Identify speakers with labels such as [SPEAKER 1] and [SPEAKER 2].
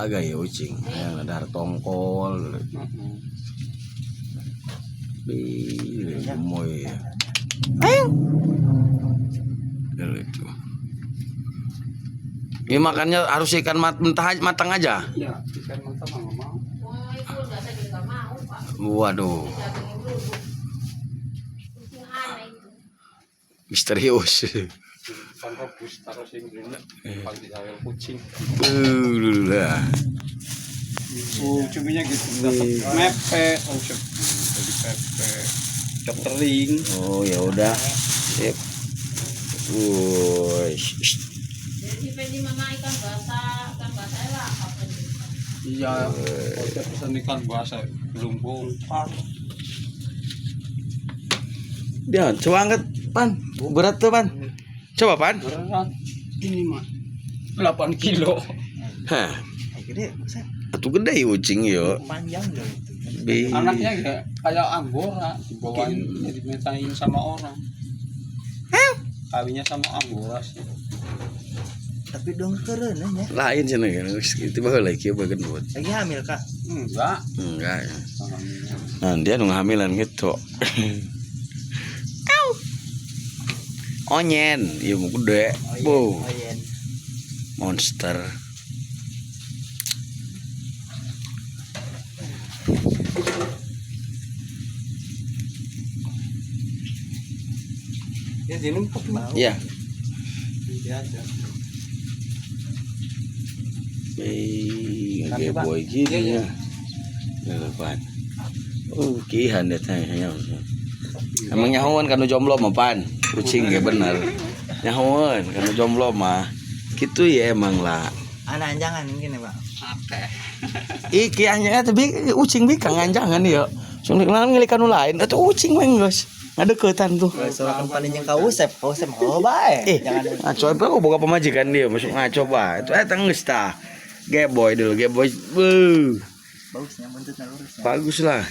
[SPEAKER 1] Kagak ya ucing. Yang ada tongkol. Ih, gemoy ya. Itu. Ini makannya harus ikan mentah matang aja.
[SPEAKER 2] Iya, ikan mentah mah nggak mau.
[SPEAKER 3] Wah, itu enggak, saya juga nggak mau, Pak.
[SPEAKER 1] Waduh,
[SPEAKER 3] Datengin dulu. Kucing aneh itu.
[SPEAKER 1] misterius.
[SPEAKER 2] Ikan rebus taruh sing ini, kalau diawel kucing.
[SPEAKER 1] Lah.
[SPEAKER 2] Oh, cuminya gitu, tetap mepe, oh, jadi pepe, udah kering.
[SPEAKER 1] Oh, ya udah. Sip. Wuih.
[SPEAKER 3] Jadi si Fendi mama ikan basah lah apa itu.
[SPEAKER 2] Iya, kalau saya pesan ikan basah belum bongkar.
[SPEAKER 1] Dia coba angkat, Pan. Berat tuh, Pan. Coba, Pan.
[SPEAKER 2] Berat ini mah 8 kilo.
[SPEAKER 1] Hah,
[SPEAKER 4] Gede, buset.
[SPEAKER 1] atuh gede ya ucing yo.
[SPEAKER 4] Panjang loh itu.
[SPEAKER 1] Bi.
[SPEAKER 2] Anaknya kayak kayak anggora dibawain, jadi dimintain sama orang. Kawinnya sama anggora sih.
[SPEAKER 4] Tapi dong keren ya.
[SPEAKER 1] Lain cenah kan. Geus kitu baheula kieu bae gendut.
[SPEAKER 4] Lagi hamil kak.
[SPEAKER 2] Enggak.
[SPEAKER 1] Enggak. Nah, dia nu ngahamilan gitu. Onyen, ieu mah gede. Bu,
[SPEAKER 4] Oh iya.
[SPEAKER 1] monster.
[SPEAKER 2] Ya dilengkap lah.
[SPEAKER 1] Iya.
[SPEAKER 2] Iya aja.
[SPEAKER 1] Ih, boy gini ya. Pan. Oh, kihan deh tanya. Emang nyahoan kanu jomblo mah, Pan. Kucing ge bener. Nyahoan kanu jomblo mah. Gitu ya emang lah.
[SPEAKER 4] Anak anjangan mungkin ya pak.
[SPEAKER 2] Oke.
[SPEAKER 1] Iki anjingnya tapi ucing bi kang anjangan ya. Sung ngelik kanu lain atau ucing mah geus. Ngadeukeutan tuh.
[SPEAKER 4] Soal paling yang kau usep, kau usep oh bae.
[SPEAKER 1] Eh,
[SPEAKER 4] Jangan
[SPEAKER 1] ngaco apa aku boga pamajikan dia masuk ngaco ba. Itu eta geus tah. Geboy dulu, geboy. Beuh,
[SPEAKER 4] bagusnya buntutnya lurus ya.
[SPEAKER 1] bagus lah.